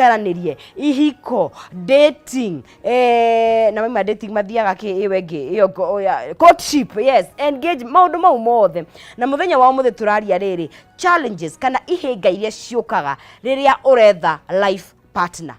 Tũikaranĩrie ihiko, dating, eh, na maima dating mathiaga kĩ ĩyo ĩngĩ ĩyo courtship, yes, engage, maũndũ mau mothe. Na mũthenya wa ũmũthĩ tũraria rĩrĩ, challenges kana ihĩnga iria ciũkaga rĩrĩa ũretha life partner.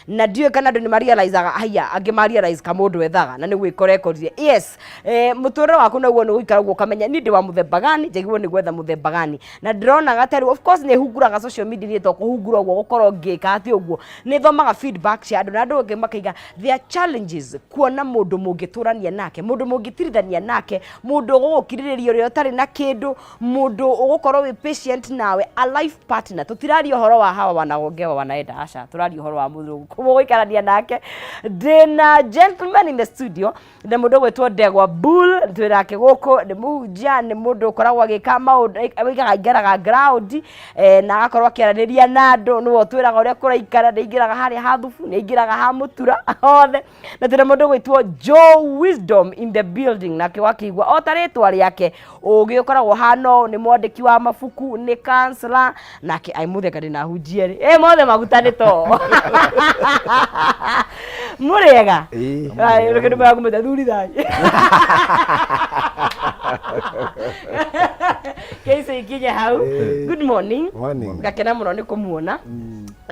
Na ndiũĩ kana andũ nĩ marealizaga, haiya, angĩ marealize ka mũndũ ethaga na nĩ gwĩkora ekorire. Yes, eh, mũtũrĩre waku naguo nĩ gũikara ũguo ũkamenya niĩ ndĩ wa mũthemba gani, njagĩrĩirwo nĩ gwetha mũthemba gani. Na ndĩronaga ta rĩu, of course nĩ hunguraga social media, niĩ to kũhungura ũguo gũkorwo ngĩka atĩ ũguo, nĩ thomaga feedback cia andũ na andũ angĩ makaiga there are challenges kuona mũndũ mũngĩtũrania nake, mũndũ mũngĩtirithania nake, mũndũ ũgũgũkirĩrĩria ũrĩa ũtarĩ na kĩndũ, mũndũ ũgũkorwo wĩ patient nawe, a life partner. Tũtiraria ũhoro wa hawa wanagongewa wanaenda, aca, tũraria ũhoro wa mũndũ mũgũikarania nake. Ndĩna gentleman in the studio nĩ mũndũ ũgwĩtwo Ndegwa Bull, twĩ nake gũkũ, nĩ mũhunjia, nĩ mũndũ ũkoragwo agĩka maũndũ, wĩkaga aingĩraga ground, eh, na agakorwo akĩaranĩria na andũ, nĩwe ũtwĩraga ũrĩa kũraikara, nĩ aingĩraga harĩa ha thubu, nĩ aingĩraga ha mũtura hothe. Na twĩna mũndũ ũgwĩtwo Joe Wisdom in the building, nake wakĩigua o ta rĩtwa rĩake, ũgĩ ũkoragwo hana ũũ, nĩ mwandĩki wa mabuku, nĩ counselor, nake ai mũtheka ndĩna hunjia rĩ, ĩ mothe maguta nĩ to mũrĩega. Ĩĩ. Ai, reke ndũmĩra kũmĩta thuri thai. Keici ikinye hau. Ĩĩ. Good morning. Morning. Ngakena mũno nĩ kũmuona.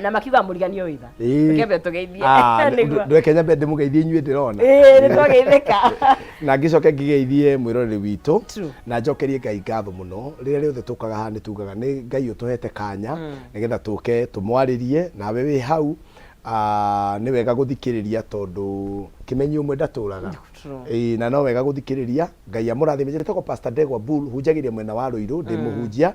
Na makiuga mũriganio wĩtha. Ĩĩ. Reke mbe tũgeithie. Ah, Nĩguo. ndweke nyambe ndĩmũgeithie inyuĩ ndĩrona. Ĩĩ, nĩ twageithĩka. Na ngĩcoke ngĩgeithie mwĩroreri witũ. True. Na njokerie Ngai ngatho mũno. Rĩrĩa rĩothe tũkaga haha nĩ tugaga nĩ Ngai ũtũhete kanya nĩgetha tũke tũmwarĩrie nawe wĩ hau. Ah, nĩ wega gũthikĩrĩria tondũ kĩmenyi ũmwe ndatũraga. True. Ĩĩ, na no wega gũthikĩrĩria. Ngai amũrathime. Njĩtagwo Pastor Ndegwa Bull, hunjagĩria mwena wa Rũirũ, ndĩ mũhunjia,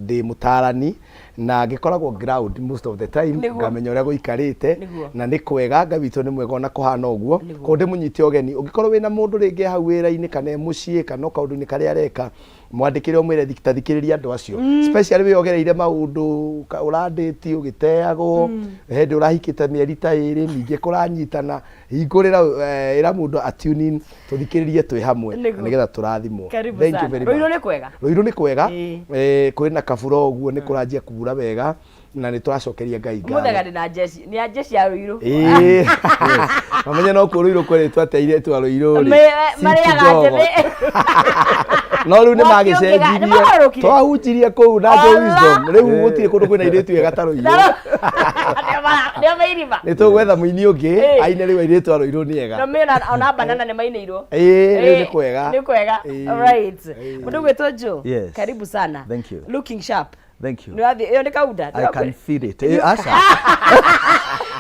ndĩ mũtarani na ngĩkoragwo ground most of the time. Ngamenya ũrĩa gũikarĩte. Na nĩ kwega, Ngai witũ nĩ mwega ona kũhana ũguo. Koguo ndĩmũnyite ũgeni, ũngĩkorwo wĩna mũndũ rĩngĩ hau wĩra-inĩ kana e mũciĩ kana o kaũndũ-inĩ karĩa areka, mwandĩkĩre ũmwĩre ta thikĩrĩria andũ acio, especially wĩ ogereire maũndũ ũrandĩti ũgĩteagwo hĩndĩ ũrahikĩte mĩeri ta ĩrĩ, ningĩ kũranyitana, hingũrĩra, eh, ĩra mũndũ a tune in tũthikĩrĩrie twĩ hamwe na nĩgetha tũrathimwo. Karibu Thank you sana. very Rũirũ much. nĩ kwega? Rũirũ nĩ kwega. Ĩĩ. Eh, kwĩna kabura ũguo, nĩ kũranjia kura wega na nĩ tũracokeria Ngai Mũthega ngatho. ndĩ na jeshi, nĩ a jeshi ya Rũirũ. Ĩĩ. Mamenye no kuo Rũirũ kwerĩtwo atĩ airĩtu a Rũirũ rĩ, si Marĩaga kidogo. njĩthĩ. No rĩu nĩ Mwaki ũngĩga- nĩ magĩcenjirie. magarũrũkire? Twahunjirie kũu na Joe Ola. Wisdom. Rĩu gũtirĩ kũndũ kwĩna airĩtu ega ta Rũirũ. Nĩo meirima. Nĩ tũgwetha mũini ũngĩ Ĩĩ. aine rĩu airĩtu a Rũirũ nĩ ega. No mena ona banana nĩ mainĩirwo. Ĩĩ, rĩu nĩ kwega. Nĩ kwega. Ĩĩ. Right. Ĩĩ. Mũndũ ũgwĩtwo Joe. Yes. Karibu sana. Thank you. Looking sharp. Thank you. Nĩ wathiĩ ĩyo nĩ kaunda. I can feel it. Eh, aca.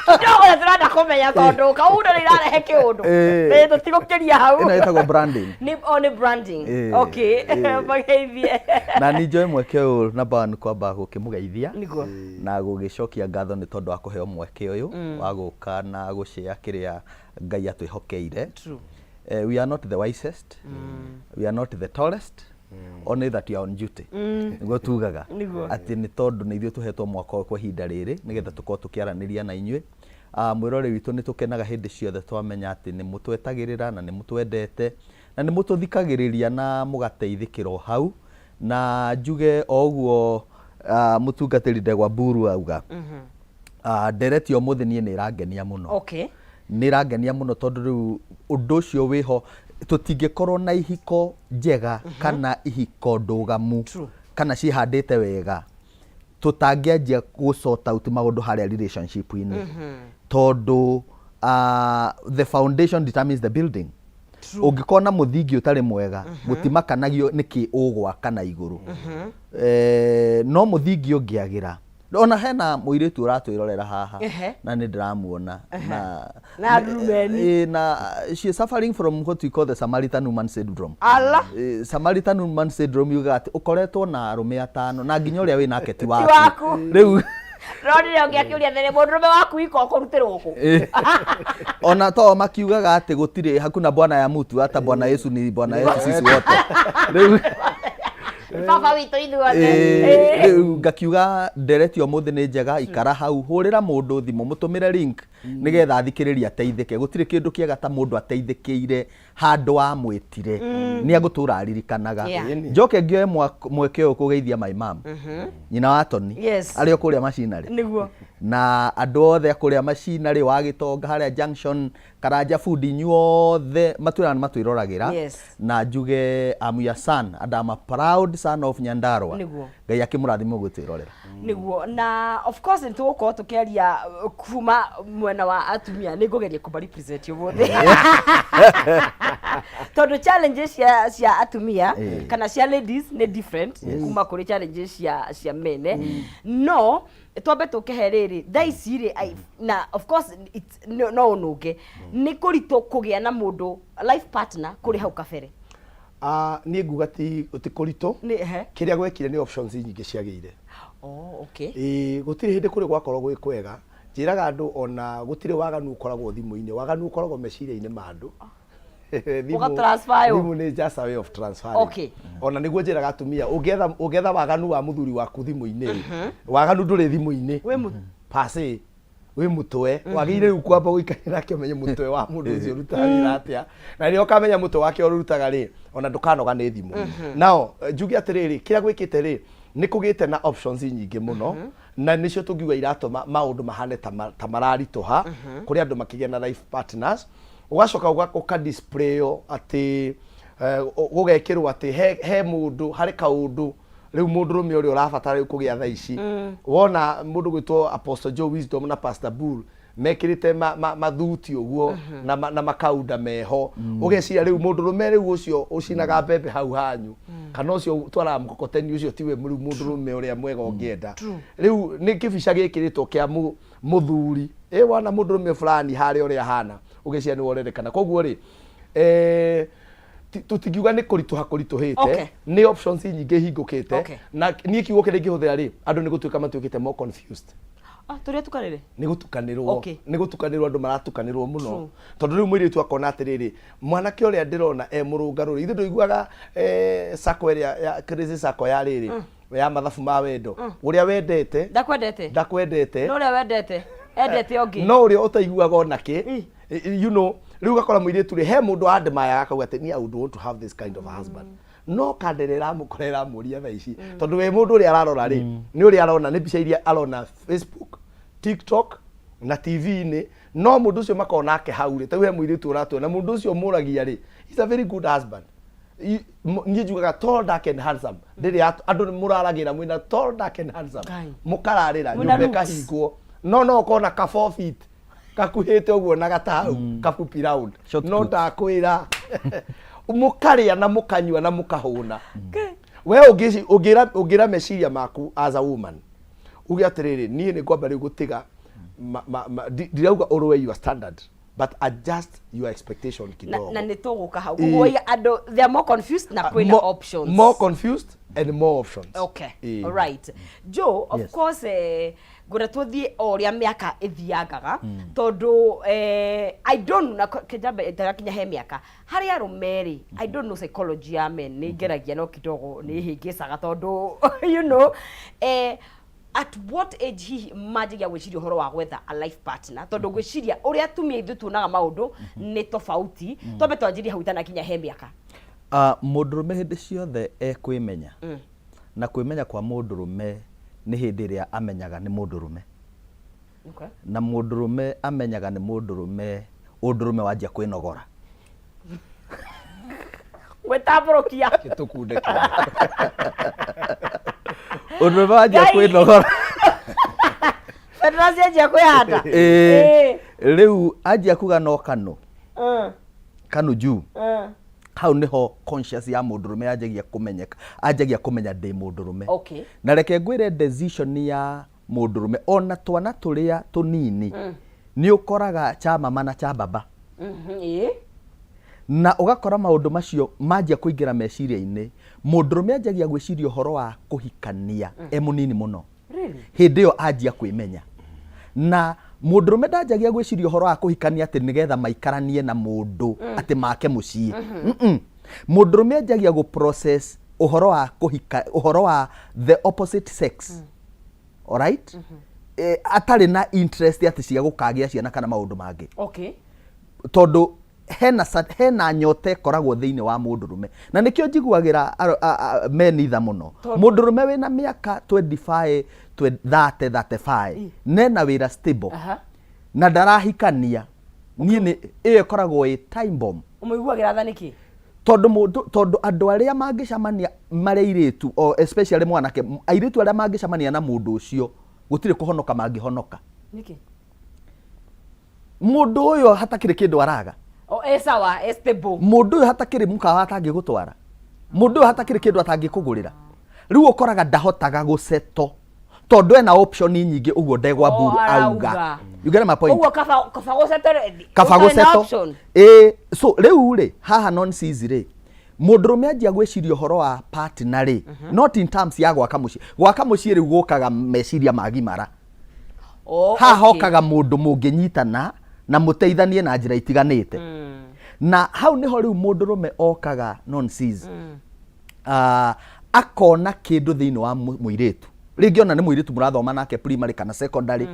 Kidogo na tũrenda kũmenya tondũ kaunda nĩ irarehe kĩũndũ. Ĩĩ. Ĩĩ, tũtigũkĩria hau. Ĩno ĩtagwo branding. Nĩ o nĩ branding. Ĩĩ. Okay. Ĩĩ. Mageithie. Na nĩ njoe mweke ũyũ namba one kwamba gũkĩmũgeithia Nĩguo. Na gũgĩcokia ngatho nĩ tondũ wa kũheo mweke ũyũ wa gũka na gũshare kĩrĩa Ngai atwĩhokeire. True. Eh, we are not the wisest. We are not the tallest. Only that you are on duty. Nĩguo tugaga. Nĩguo. Atĩ nĩ tondũ nĩ ithuĩ tũhetwo mwaka ũyũ kwa ihinda rĩrĩ nĩgetha tũkorwo tũkĩaranĩria na inyuĩ. Ah, mwĩroreri witũ, nĩ tũkenaga hĩndĩ ciothe twamenya atĩ nĩ mũtwetagĩrĩra na nĩ mũtwendete na nĩ mũtũthikagĩrĩria na mũgateithĩkĩra o hau. Na njuge o ũguo, ah, mũtungatĩri Ndegwa Mburu auga, ah, ndereti ya ũmũthĩ niĩ nĩ ĩrangenia mũno. Nĩ ĩrangenia mũno tondũ rĩu ũndũ ũcio wĩho, tũtingĩkorwo na ihiko njega kana ihiko ndũgamu kana ciĩhandĩte wega tũtangĩanjia gũ sort out maũndũ harĩa relationship-inĩ, tondũ the foundation determines the building. Ũngĩkorwo na mũthingi ũtarĩ mwega, gũtimakanagio nĩkĩ ũgwaka na igũrũ. Eh, no mũthingi ũngĩagĩra, ona hena mũirĩtu ũratwĩrorera haha na nĩ ndĩramuona na Na ndurumeni. Eh, na she is suffering from what we call the Samaritan woman syndrome. Ala. Eh, Samaritan woman syndrome yugaga atĩ ũkoretwo na arũme atano na nginya ũrĩa wĩ nake ti waku. Waku. Rĩu Ronire ũngĩ akĩũria there mũndũrũme waku iko ũkũrutĩrwo kũ? Eh. Ona to makiugaga atĩ gũtirĩ hakuna bwana ya mtu, hata Bwana Yesu ni bwana yetu sisi wote. Rĩu Baba witũ ithuothe. Eh, rĩu ngakiuga ndereti ũmũthĩ nĩ njega. Ikara hau, hũrĩra mũndũ thimũ, mũtũmĩre link nĩgetha athikĩrĩrie ateithĩke. Gũtirĩ kĩndũ kĩega ta mũndũ ateithĩkĩire Handũ wamwĩtire nĩ agũtũra aririkanaga. Yeah. Njoke ngĩoe mweke ũyũ kũgeithia my mom, nyina wa Tony, arĩ o kũrĩa macinarĩ na andũ othe a kũrĩa macinarĩ wa Gĩtonga harĩa junction Karanja Food, inyuothe matwĩraga nĩ matwĩroragĩra. Na njuge I'm your son and I'm a proud son of Nyandarua. Ngai akĩmũrathime gwĩtwĩrorera. Nĩguo, na of course nĩ tũgũkorwo tũkĩaria kuma mwena wa atumia. Nĩ ngũgeria kũma represent ũmũthĩ tondũ challenges cia atumia kana cia ladies nĩ different kuma kũrĩ challenges cia mene. No twambe tũkehe rĩrĩ thaa ici rĩ, na of course no ũnũnge nĩ kũritũ kũgĩa na mũndũ life partner kũrĩ hau kabere. Ah, niĩ nguga ti kũritũ. Nĩ he Kĩrĩa gwekire nĩ options nyingĩ ciagĩire. Oh, okay. Ĩĩ, gũtirĩ hĩndĩ kũrĩ gwakorwo gwĩ kwega. Njĩraga andũ ona gũtirĩ waganu ũkoragwo thimũ-inĩ, waganu ũkoragwo meciria-inĩ ma andũ. Ũga transfer yo. Thimũ nĩ just a way of transferring. Ona nĩguo njĩraga atumia, ũngĩetha waganu wa mũthuri waku thimũ-inĩ rĩ, waganu ndũrĩ thimũ-inĩ. Wĩ Pase wĩ mũtwe wagĩrĩire rĩu kwamba gũikarĩra nake ũmenye mũtwe wa mũndũ ũcio ũrutaga wĩra atĩa, na rĩrĩa ũkamenya mũtwe wake ũrutaga rĩ, ona ndũkanoga nĩ thimũ. Nao njuge atĩrĩrĩ, kĩrĩa gwĩkĩte rĩ, nĩ kũgĩte na options nyingĩ mũno, na nĩcio tũngiuga iratũma maũndũ mahane ta mararitũha kũrĩ andũ makĩgĩa na life partners. Ũgacoka ũka displaywo atĩ gũgekĩrwo atĩ he mũndũ harĩ kaũndũ rĩu mũndũrũme ũrĩa ũrabatara rĩu kũgĩa thaa ici. Wona mũndũ gwĩtwo Apostle Joe Wisdom na Pastor Bull mekĩrĩte mathuti ũguo na makaunda meho, ũgeciria rĩu mũndũrũme rĩu ũcio ũcinaga mbembe hau hanyu kana ũcio twaraga mũkokoteni ũcio tiwe rĩu mũndũrũme ũrĩa mwega ũngĩenda. Rĩu nĩ kĩbica gĩkĩrĩtwo kĩa mũthuri ĩ wona mũndũrũme fulani harĩa ũrĩa ahana, ũgeciria nĩwe ũrendekana. Koguo rĩ, tũtingiuga nĩ kũritũha kũritũhĩte. Nĩ options nyingĩ hingũkĩte. Na niĩ kiugo kĩrĩa ingĩhũthĩra rĩ, andũ nĩ gũtuĩka matuĩkĩte more confused. Ah, tũrĩa tukanĩre. Nĩ gũtukanĩrwo. Nĩ gũtukanĩrwo, andũ maratukanĩrwo mũno. Tondũ rĩu mũirĩtu akona atĩrĩrĩ, mwanake ũrĩa ndĩrona e mũrũngarũ rĩ, ithuĩ ndũiguaga sacco ĩrĩa ya crazy sacco ya rĩrĩ ya mathabu ma wendo, ũrĩa wendete Ndakwendete. Ndakwendete. No ũrĩa wendete endete ũngĩ. No ũrĩa ũtaiguaga ona kĩ, rĩu ũgakora mũirĩtu rĩ, he mũndũ admire akauga atĩ niĩ I would want to have this kind of a husband, no kandere ĩramũkora ĩramũria thaa ici, tondũ we mũndũ ũrĩa ararora rĩ, nĩ ũrĩa arona nĩ mbica iria arona Facebook, TikTok na TV-inĩ. No mũndũ ũcio makorwo nake hau rĩ, tarĩu he mũirĩtu ũratuona mũndũ ũcio mũragia rĩ, he's a very good husband. Niĩ njugaga tall, dark and handsome. Rĩrĩa andũ nĩ mũraragĩra mwĩna tall, dark and handsome, Ngai. mũkararĩra Mwĩna nyũmba looks. ĩkahingwo, no ũkona ka 4 feet kakuhĩte ũguo na gatahau kafupi round. Short No put. Ndakwĩra mũkarĩa na mũkanyua na mũkahũna. We ũngĩra meciria maku as a woman, uge atĩrĩrĩ, niĩ nĩ ngwamba rĩu gũtiga ndirauga ũrũe your standard, but adjust your expectation Na, kidogo. Na nĩ tũgũka hau. Koguo andũ they are more confused na kwĩna options. More confused and more options. Okay. All right. Joe, of Yes. course, ngwenda tũthiĩ o ũrĩa mĩaka ĩthiangaga, tondũ I don't know, na kĩnjambe itarakinya he mĩaka harĩ arũme rĩ, I don't know psychology ya men, nĩ ngeragia no kidogo nĩ hĩngĩcaga tondũ at what age hihi manjagia gwĩciria ũhoro wa gwetha a life partner? Tondũ ngwĩciria ũrĩa atumia ithuĩ tuonaga maũndũ nĩ tofauti. Twambe twanjĩrie hau itanakinya he mĩaka. Ah, mũndũrũme hĩndĩ ciothe ekwĩmenya, na kwĩmenya kwa mũndũrũme nĩ hĩndĩ ĩrĩa amenyaga nĩ mũndũrũme. Na mũndũrũme amenyaga nĩ mũndũrũme, ũndũrũme wanjia kwĩnogora. Gwĩtambũrũkia. Tũkunde. Ũndũrũme wanjia Ngai! kwĩnogora. Bendera cianjia kwĩhanda. Ĩĩ. Rĩu anjia kuga no kano kano juu, hau niho conscious ya mũndũrũme yanjagia kũmenyeka, anjagia kũmenya ndĩ mũndũrũme. Na reke ngwĩre, decision ya mũndũrũme, ona twana tũrĩa tũnini nĩ ũkoraga cha mama na cha baba, na ũgakora maũndũ macio manjia kũingĩra meciria-inĩ. Mũndũrũme anjagia gwĩciria ũhoro wa kũhikania e mũnini mũno. Really? Hĩndĩ ĩyo anjia kwĩmenya. Na mũndũrũme ndanjagia gwĩciria ũhoro wa kũhikania atĩ nĩgetha maikaranie na mũndũ atĩ make mũciĩ. Mũndũrũme anjagia gũ process ũhoro wa kũhika, ũhoro wa the opposite sex, alright, atarĩ na interest atĩ cia gũkagĩa ciana kana maũndũ mangĩ. Tondũ Hena hena nyota ĩkoragwo thĩinĩ wa mũndũrũme, na nĩkĩo njiguagĩra men tha mũno. Mũndũrũme wĩna mĩaka 25, 30, 35, nena wĩra stable na ndarahikania, niĩ nĩ ĩyo ĩkoragwo ĩ time bomb. Ũmũiguagĩra tha nĩkĩ? Tondũ mũndũ, tondũ andũ arĩa mangĩcemania marĩ airĩtu, o especially mwanake, airĩtu arĩa mangĩcemania na mũndũ ũcio gũtirĩ kũhonoka mangĩhonoka. Nĩkĩ? Mũndũ ũyũ hatakĩrĩ kĩndũ araga. O e sawa, e stable. Mũndũ ũyũ hatakĩrĩ mũkawa atangĩgũtwara, mũndũ ũyũ hatakĩrĩ kĩndũ atangĩkũgũrĩra. Rĩu ũkoraga ndahotaga gũseto tondũ ena option nyingĩ ũguo ndegwa O, mburu auga. Arauga. You get my point? Ũguo kaba gũceto. Kaba ũtarĩ na gũceto. option. Ĩ, so rĩu rĩ haha nonsense rĩ, mũndũrũme anjia gwĩciria ũhoro wa partner rĩ, not in terms ya gwaka mũciĩ. Gwaka mũciĩ rĩu gũkaga meciria magimara. Haha hokaga mũndũ mũngĩnyitana na mũteithanie na njĩra itiganĩte, na hau nĩho rĩu mũndũrũme okaga nonsense. Akona kĩndũ thĩinĩ wa mũirĩtu, rĩngĩ ona nĩ mũirĩtu mũrathoma nake primary kana secondary,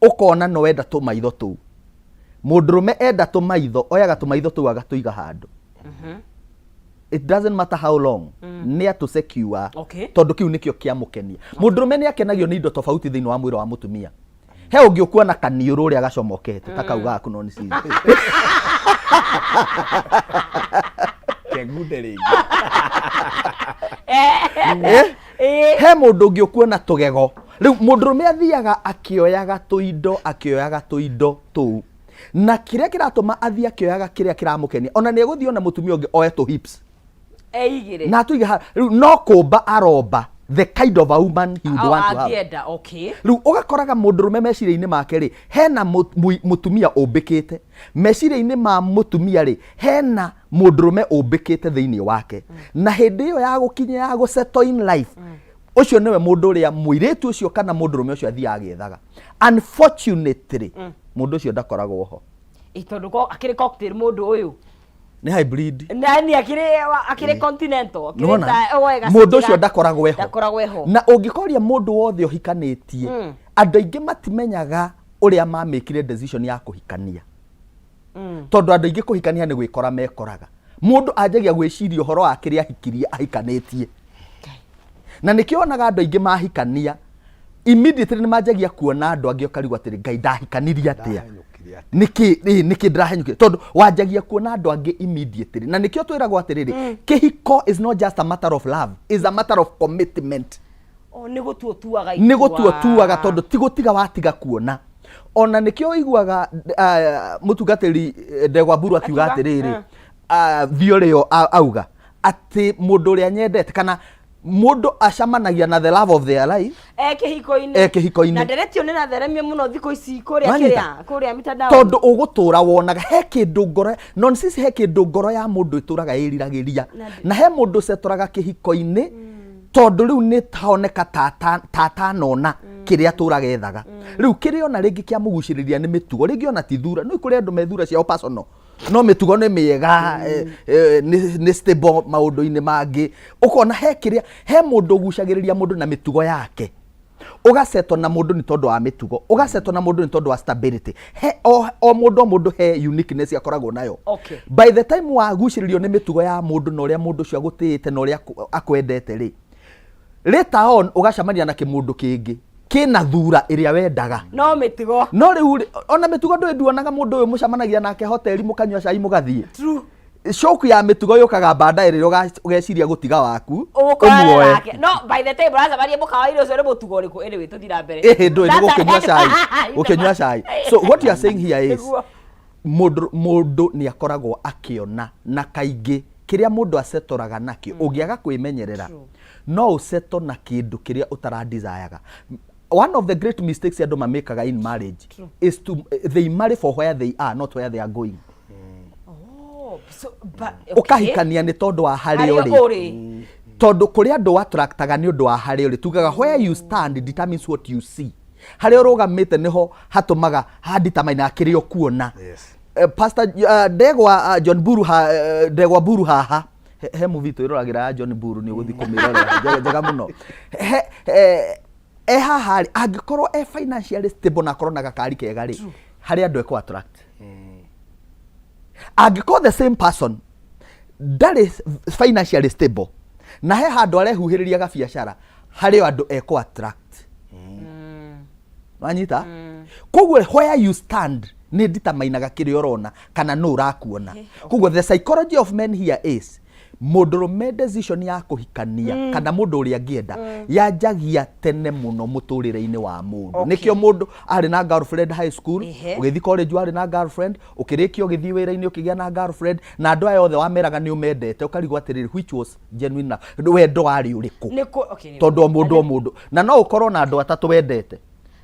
ũkona no wenda tũmaitho tũu. Mũndũrũme enda tũmaitho, oyaga tũmaitho tũu agatũiga handũ. It doesn't matter how long, nĩ atũ secure, tondũ kĩu nĩkĩo kĩamũkenia. Mũndũrũme nĩ akenagio nĩ indo tofauti thĩinĩ wa mwĩrĩ wa mũtumia. He ũngĩ ũkuona kaniũrũ ũrĩa gacomokete ta kau gaku, no nĩ cithi. Kengunde rĩngĩ. Eh? He mũndũ ũngĩ ũkuona tũgego. Rĩu mũndũrũme athiaga akĩoyaga tũindo, akĩoyaga tũindo tũu, na kĩrĩa kĩratũma athiĩ akĩoyaga kĩrĩa kĩramũkenia, ona nĩ egũthiĩ ona mũtumia ũngĩ oe tũ hips Eigire. Na atũige ha rĩu no kũmba aromba the kind of a woman he would want to have. Angĩenda, okay. Rĩu ũgakoraga mũndũrũme meciria-inĩ make rĩ, hena mũtumia ũmbĩkĩte meciria-inĩ ma mũtumia rĩ, hena mũndũrũme ũmbĩkĩte thĩinĩ wake, na hĩndĩ ĩyo ya gũkinya ya gũsettle in life, ũcio nĩwe mũndũ ũrĩa mũirĩtu ũcio kana mũndũrũme ũcio athiaga agĩethaga. Unfortunately, mũndũ ũcio ndakoragwo ho. Ĩ, tondũ akĩrĩ cocktail mũndũ ũyũ. Nĩ hybrid. Nani akĩrĩ continental, akĩrĩ Nĩwona? oe gacĩra. Mũndũ ũcio ndakoragwo eho. Ndakoragwo eho. Na ũngĩkoria mũndũ wothe ũhikanĩtie, andũ aingĩ matimenyaga ũrĩa mamĩkire decision ya kũhikania, tondũ andũ aingĩ kũhikania nĩ gwĩkora mekoraga. Mũndũ anjagia gwĩciria ũhoro wa kĩrĩa ahikirie ahikanĩtie, na nĩkĩo onaga andũ aingĩ mahikania immediately nĩ manjagia kuona andũ angĩ, ũkarigwo atĩrĩ, Ngai, ndahikanirie atĩa? Ndahenyũkire atĩa? Nĩkĩ ĩ, nĩkĩ ndĩrahenyũkire? Tondũ wanjagia kuona andũ angĩ immediately. Na nĩkĩo twĩragwo atĩrĩrĩ, kĩhiko is not just a matter of love, is a matter of commitment. O, nĩ gũtua ũtuaga Nĩ gũtua itua. tuaga, tondũ ti gũtiga watiga kuona. Ona nĩkĩo ũiguaga mũtungatĩri Ndegwa Mburu akiuga Akiuga, atĩrĩrĩ, thiorĩo auga atĩ mũndũ ũrĩa nyendete kana mũndũ acemanagia na the love of their life e kĩhiko-inĩ. E kĩhiko-inĩ. Na nderetio nĩ ratheremio mũno thikũ ici kũrĩa Wanyita? kĩrĩa kũrĩa mitandao. Tondũ ũgũtũra wonaga he kĩndũ ngoro nonsense, he kĩndũ ngoro ya mũndũ ĩtũraga ĩriragĩria, na he mũndũ cetoraga kĩhiko-inĩ tondũ rĩu nĩ honeka ta atanona kĩrĩa atũraga ethaga. Rĩu kĩrĩa ona rĩngĩ kĩamũgucĩrĩria nĩ mĩtugo, rĩngĩ ona ti thura. No kũrĩ andũ me thura ciao personal, no mĩtugo nĩ mĩega, nĩ stable maũndũ-inĩ mangĩ. Ũkona he kĩrĩa, he mũndũ ũgucagĩrĩria mũndũ na mĩtugo yake, ũgacetwo na mũndũ nĩ tondũ wa mĩtugo, ũgacetwo na mũndũ nĩ tondũ wa stability. He o mũndũ, o mũndũ he uniqueness akoragwo nayo. By the time wagucĩrĩrio nĩ mĩtugo ya mũndũ na ũrĩa mũndũ ũcio agũtĩĩte na ũrĩa akwendete rĩ, later on ũgacemania na kĩmũndũ kĩngĩ kĩna thura ĩrĩa wendaga. No mĩtugo. No rĩu rĩ, ona mĩtugo ndũĩ, nduonaga mũndũ ũyũ mũcemanagia nake hoteli mũkanyua cai mũgathiĩ. True. Shoku ya mĩtugo yũkaga baadaye rĩrĩa ũgeciria gũtiga waku ũgũkorana ũmuoe. Nake no by the time ũracemania mũkawa-inĩ ũcio nĩ mũtugo ũrĩkũ? Anyway, tũthiĩ na mbere. Ĩhĩ, ndũĩ nĩ gũkĩnyua cai, gũkĩnyua cai. So what you are saying here is mũndũ nĩ akoragwo akĩona, na kaingĩ kĩrĩa mũndũ acetoraga nakĩo, ũngĩaga kwĩmenyerera no ũceto na kĩndũ kĩrĩa ũtara desireaga. One of the great mistakes andũ mamĩkaga in marriage is to they marry for where they are, not where they are going. Oh, so, but, okay. Ũkahikania nĩ tondũ wa harĩa harĩa ũrĩ, ũrĩ. Tondũ kũrĩ andũ attractaga nĩ ũndũ wa harĩa ũrĩ. Tugaga where you stand determines what you see. Harĩa ũrũgamĩte nĩho hatũmaga handitamina kĩrĩa ũkuona. Pastor Ndegwa John Buru ha, Ndegwa Buru haha he movie twĩroragĩra ya John Buru, nĩ ũgũthiĩ kũmĩrorera, njega njega mũno. He e haha rĩ, angĩkorwo e financially stable na akorwo na gakari kega rĩ, harĩ andũ ekũ attract. Angĩkorwo the same person ndarĩ financially stable na he handũ arehuhĩrĩria gabiacara, harĩ o andũ ekũ attract. Wanyita? Koguo where you stand nĩ nditamainaga kĩrĩa ũrona kana nũ ũrakuona. Koguo the psychology of men here is mũndũrũme decision ya kũhikania kana mũndũ ũrĩa angĩenda yanjagia tene mũno mũtũrĩre-inĩ wa mũndũ. Nĩkĩo mũndũ arĩ na girlfriend high school, ũgĩthiĩ college warĩ na girlfriend, ũkĩrĩkia ũgĩthiĩ wĩra-inĩ ũkĩgĩa na girlfriend, na andũ aya othe wameraga nĩ ũmendete, ũkarigwo atĩrĩrĩ, which was genuine na wendo warĩ ũrĩkũ? Nĩ kũ- okay, nĩ- Tondũ o mũndũ o mũndũ, na no ũkorwo na andũ atatũ wendete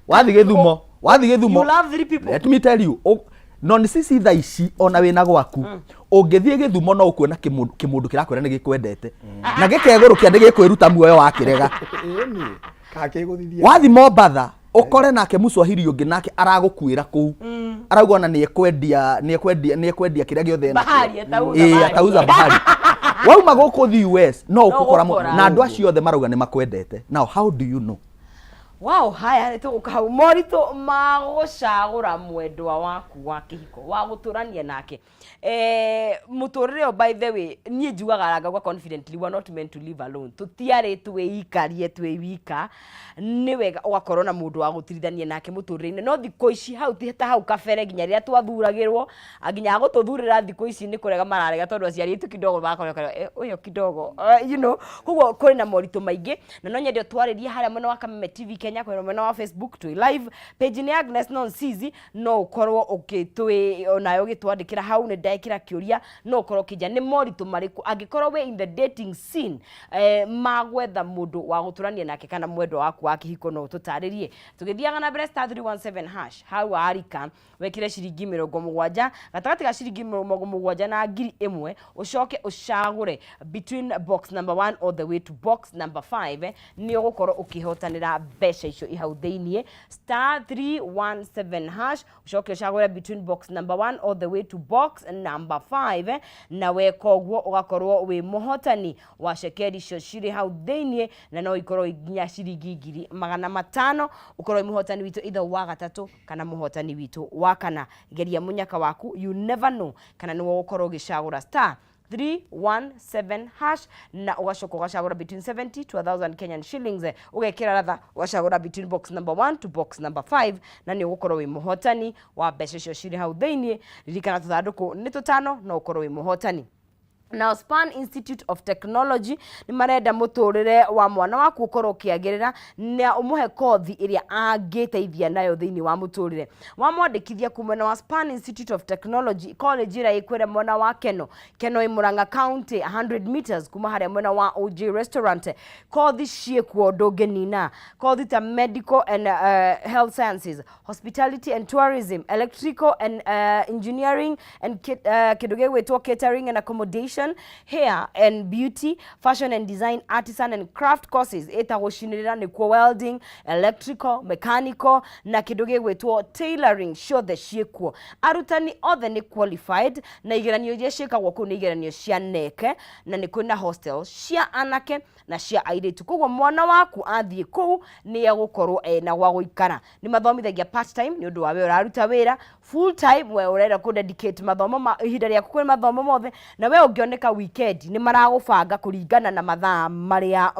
wathiĩ Gĩthumo, wathiĩ Gĩthumo. You love three people. Let me tell you, no nĩ cici thaa ici ona wĩna gwaku, ũngĩthiĩ Gĩthumo no ũkuona kĩmũndũ kĩmũndũ kĩrakwĩra nĩ gĩkwendete na gĩkegũrũkia nĩ gĩkwĩruta muoyo wakĩrega. Ĩni kakĩgũthithia. Wathi Mombatha ũkore nake Mũswahili ũngĩ nake aragũkuĩra kũu, arauga ona nĩ ekwendia nĩ ekwendia nĩ ekwendia kĩrĩa gĩothe enakĩo. Bahari, atauza Ĩĩ, bahari. Atauza bahari. Wauma gũkũ thi US no ũgũkora ũgũkora. Na andũ acio othe marauga nĩ makwendete. Now how do you know? Wow, haya, nĩ tũgũka hau moritũ ma gũcagũra mwendwa waku wa kĩhiko wa gũtũrania nake mũtũrĩre ũyũ. By the way, niĩ njugaga ngauga confidently, we are not meant to live alone. Tũtiarĩ twĩikarie twĩ wika. Nĩ wega ũgakorwo na mũndũ wa gũtirithania nake mũtũrĩre-inĩ, no thikũ ici hau ti ta hau kabere, nginya rĩrĩa twathuragĩrwo, nginya gũtũthurĩra thikũ ici nĩ kũrega mararega, tondũ aciari aitũ kidogo magakorwo ũyũ kidogo, koguo kũrĩ na moritũ maingĩ, na no nyende ũtwarĩrie harĩa mwena wa Kameme TV Kenya, kwĩna mwena wa Facebook twĩ live, page nĩ Agnes Nonsizi. No ũkorwo ũgĩtwĩ onawe ũgĩtwandĩkĩra hau, nĩ ndekĩra kĩũria, no ũkorwo ũkĩnja nĩ moritũ marĩkũ angĩkorwo wĩ in the dating scene ma gwetha mũndũ wa gũtũrania nake kana mwendwa waku wa kĩhiko. No ũtũtarĩrie tũgĩthiaga na mbere. *317#, hau arika wekire ciringi 70, gatagatĩ ga ciringi 70 na 1000, ũcoke ũcagũre between box number 1 all the way to box number 5, nĩ ũgũkorwo ũkĩhotanĩra mbeca icio i hau thĩiniĩ. *317#, ũcoke ũcagũre between box number 1 all the way to box number 5, na weka ũguo ũgakorwo wĩ mũhotani wa cekeri icio cirĩ hau thĩiniĩ, na no ikorwo nginya ciringi 500,000. Ũkorwo wĩ mũhotani witũ either wa gatatũ kana mũhotani witũ wa kana. Geria mũnyaka waku, you never know kana nĩwe ũgũkorwo ũgĩcagũra. *317# na ũgacoka ũgacagũra between 70 to 1000 Kenyan shillings, ũgekĩra ratha, ũgacagũra between box number 1 to box number 5, na nĩ ũgũkorwo wĩ mũhotani wa mbeca icio cirĩ hau thĩiniĩ. Ririkana tũthandũkũ nĩ tũtano, no ũkorwo wĩ mũhotani. Now Span Institute of Technology nĩ marenda mũtũrĩre wa mwana waku ũkorwo ũkĩagĩrĩra na ũmũhe kothi ĩrĩa angĩteithia nayo thĩinĩ wa mũtũrĩre. Wamwandĩkithia kuma mwena wa Span Institute of Technology College ĩrĩa ĩkwĩra mwena wa Keno, Keno ĩ Murang'a County, 100 meters kuma harĩa mwena wa OJ Restaurant. Kothi ciĩkuo ndũngĩnina, kothi ta medical and health sciences, hospitality and tourism, electrical and engineering and kĩndũ gĩgwĩtwo catering and accommodation, hair and beauty, fashion and design, artisan and craft courses ĩtagwo cinĩrĩra nĩkuo, welding, electrical, mechanical na kĩndũ gĩgwĩtwo tailoring, ciothe ciĩkuo. Arutani othe nĩ qualified, na igeranio iria ciĩkagwo kũu nĩ igeranio cia KNEC, na nĩ kwĩna hostel cia anake na cia airĩtu. Koguo mwana waku athiĩ kũu nĩ egũkorwo ena gwa gũikara. Nĩ mathomithagia part time nĩ ũndũ wa we ũraruta wĩra, full time we ũrenda kũ dedicate mathomo ma ihinda rĩaku kwĩ mathomo mothe, na we ũngĩoneka weekend nĩ maragũbanga kũringana na mathaa marĩa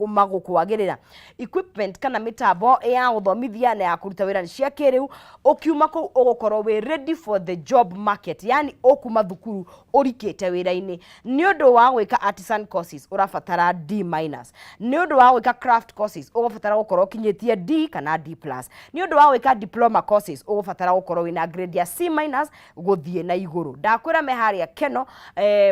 magũkwagĩrĩra. Equipment kana mĩtambo ya gũthomithia na ya kũruta wĩra nĩ cia kĩrĩu. Ũkiuma kũu ũgũkorwo wĩ ready for the job market, yani ũkuma thukuru ũrikĩte wĩra-inĩ. Nĩ ũndũ wa gwĩka artisan courses ũrabatara D minus, nĩ ũndũ wa gwĩka craft courses ũgũbatara gũkorwo ũkinyĩtie D kana D plus, nĩ ũndũ wa gwĩka diploma courses ũgũbatara gũkorwo wĩna grade ya C minus gũthiĩ na igũrũ. Ndakwĩra me harĩa Keno,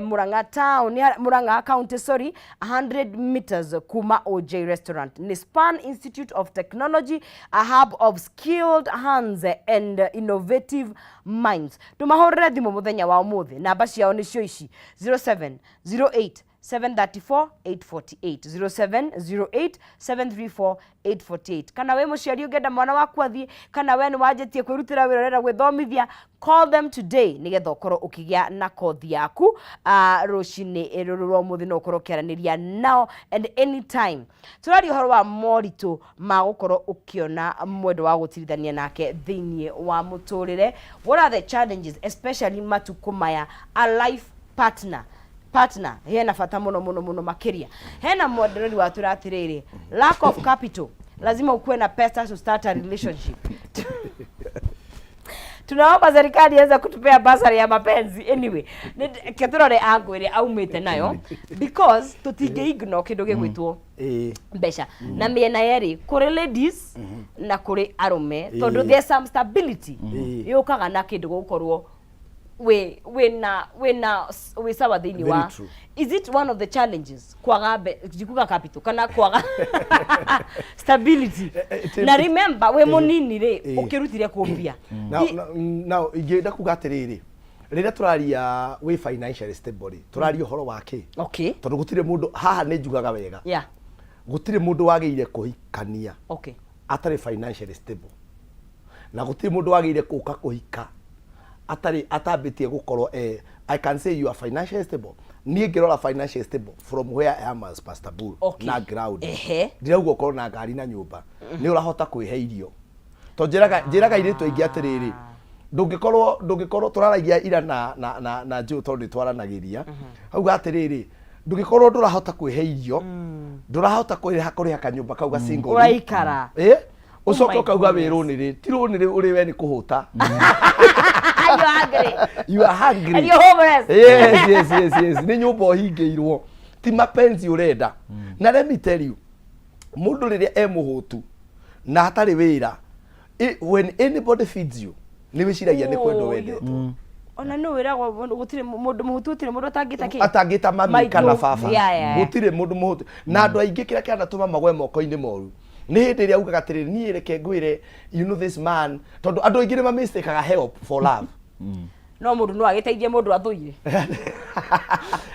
Murang'a town, Murang'a County, sorry, 100 meters kuma OJ Restaurant. Ni Span Institute of Technology, a hub of skilled hands and innovative minds. Ndũmahũrĩre thimũ mũthenya wa ũmũthĩ, namba ciao nĩcio ici: 07 08. 734 848, 0708 734 848. Kana wĩ mũciari ũngĩenda mwana waku athiĩ, kana we nĩ wanjĩtie kwĩrutĩra wĩra, ũrenda gwĩthomithia, call them today nĩgetha ũkorwo ũkĩgĩa na kothi yaku rũcinĩ rũrũ rwa ũmũthĩ. No ũkorwo ũkĩaranĩria nao and anytime. Tũraria ũhoro wa moritũ ma gũkorwo ũkĩona mwendwa wa gũtirithania nake thĩinĩ wa mũtũrĩre. What are the challenges, especially matukũ maya? A life partner hena bata mũno mũno mũno makĩria. Hena mwendereri watwĩra atĩrĩrĩ, lack of capital, lazima ukuwe na pesa to start a relationship. Tunaomba serikali iweze kutupea basari ya mapenzi. Anyway, ke tũrore angle ĩrĩa aumĩte nayo, because tũtingĩ ignore kĩndũ gĩgwĩtwo mbeca na mĩena yerĩ, kũrĩ ladies na kũrĩ arũme, tondũ there's some stability yũkaga na kĩndũ gũkorwo wĩ wĩna wĩna wĩ sawa thĩinĩ Very wa true. Is it one of the challenges, kwaga ndikuga capital kana kwaga stability? Na remember, wĩ mũnini rĩ, ũkĩrutire kũmbia. Now ingĩenda kuga atĩrĩrĩ, rĩrĩa tũraria wĩ financially stable rĩ, tũraria ũhoro wa kĩ? Tondũ gũtirĩ mũndũ haha, nĩ njugaga wega, gũtirĩ mũndũ wagĩrĩire kũhikania atarĩ financially stable, na gũtirĩ mũndũ wagĩrĩire gũka kũhika atarĩ atambĩtie gũkorwo I can say you are financially stable. Niĩ ngĩrora financially stable from where I am as Pastor Bull na ground, ndirauga ũkorwo na ngari na nyũmba, nĩ ũrahota kwĩhe irio. To njĩraga airĩtu aingĩ atĩrĩrĩ, ndũngĩkorwo tũraragia ira na Joe, tondũ nĩ twaranagĩria, auga atĩrĩrĩ, ndũngĩkorwo ndũrahota kwĩhe irio, ndũrahota kũrĩha kanyũmba kau ga single room. Ũraikara. Ũcoke My ũkauga wĩ goodness. rũnĩrĩ, ti rũnĩrĩ ũrĩ we nĩ kũhũta. You are hungry. You are hungry. And you're homeless. Yes, nĩ nyũmba ũhingĩirwo, ti mapenzi ũrenda. Na let me tell you, mũndũ rĩrĩa e mũhũtu na hatarĩ wĩra, when anybody feeds you, nĩ wĩciragia nĩ kwendwo Oh, wendetwo. Ona nĩ wĩragwo gũtirĩ mũndũ mũhutu, gũtirĩ mũndũ atangĩta kĩ atangĩta mami Maitũ. kana baba. Yeah. Gũtirĩ mũndũ mũhũtu. Na andũ aingĩ, kĩrĩa kĩanatũma magwe moko-inĩ moru nĩ hĩndĩ ĩrĩa augaga atĩrĩrĩ, niĩ reke ngwĩre, you know this man, tondũ andũ aingĩ nĩ mamistakaga help for love. No mũndũ no agĩteithie mũndũ athũire.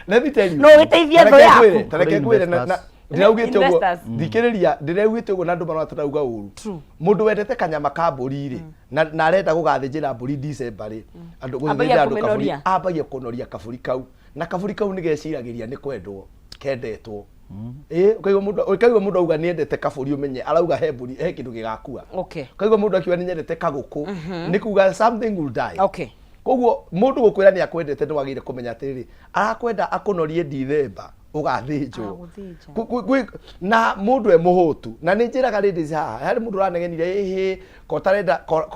Let me tell you. No ũgĩteithie thũ Ta reke yaku. ta reke ngwĩre Investors. ndĩraugĩte ũguo. Investors. Thikĩrĩria, ndĩraugĩte ũguo na andũ marona tũrauga ũru. True. Mũndũ wendete kanyama ka mbũri rĩ, na arenda gũgathĩnjĩra mbũri December rĩ, andũ Ambagia gũthĩnjĩra andũ kabũri, kũmĩnoria. ambagia kũnoria kabũri kau, na kabũri kau nĩ geciragĩria nĩ kwendwo kendetwo. Ĩ ũkaigua mũndũ auga nĩ endete kabũri, ũmenye arauga he mbũri, he kĩndũ gĩgakua. Ũkaigua mũndũ akiuga nĩ nyendete kagũkũ, nĩ kuga something will die. Koguo mũndũ gũkwĩra nĩ akwendete, nĩ wagĩrĩire kũmenya atĩrĩrĩ, arakwenda akũnorie Ndithemba ũgathĩnjwo. Agũthĩnja. Na mũndũ e mũhũtu, na nĩ njĩraga ladies haha, harĩ mũndũ ũranegenire, ĩhĩ, ko